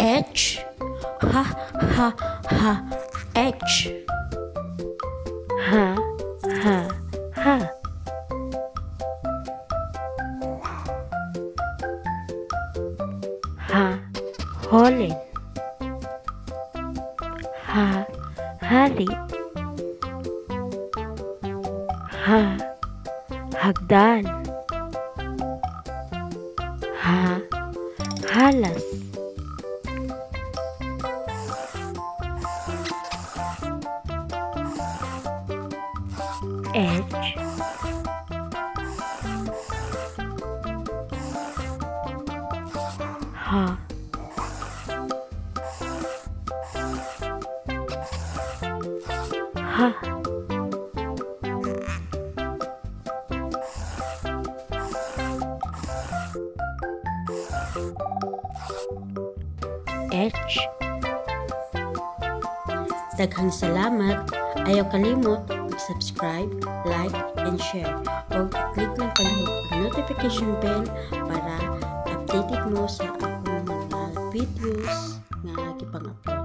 H, H, H, H, H. H, H, H. H, Holin. H, Hari. H, Hagdan. H, Halas. H, H, H. H. Daghang salamat. Ayaw kalimot mag-subscribe, like, and share. O click lang palihog ang notification bell para updated mo sa akong mga videos nga gipang-upload.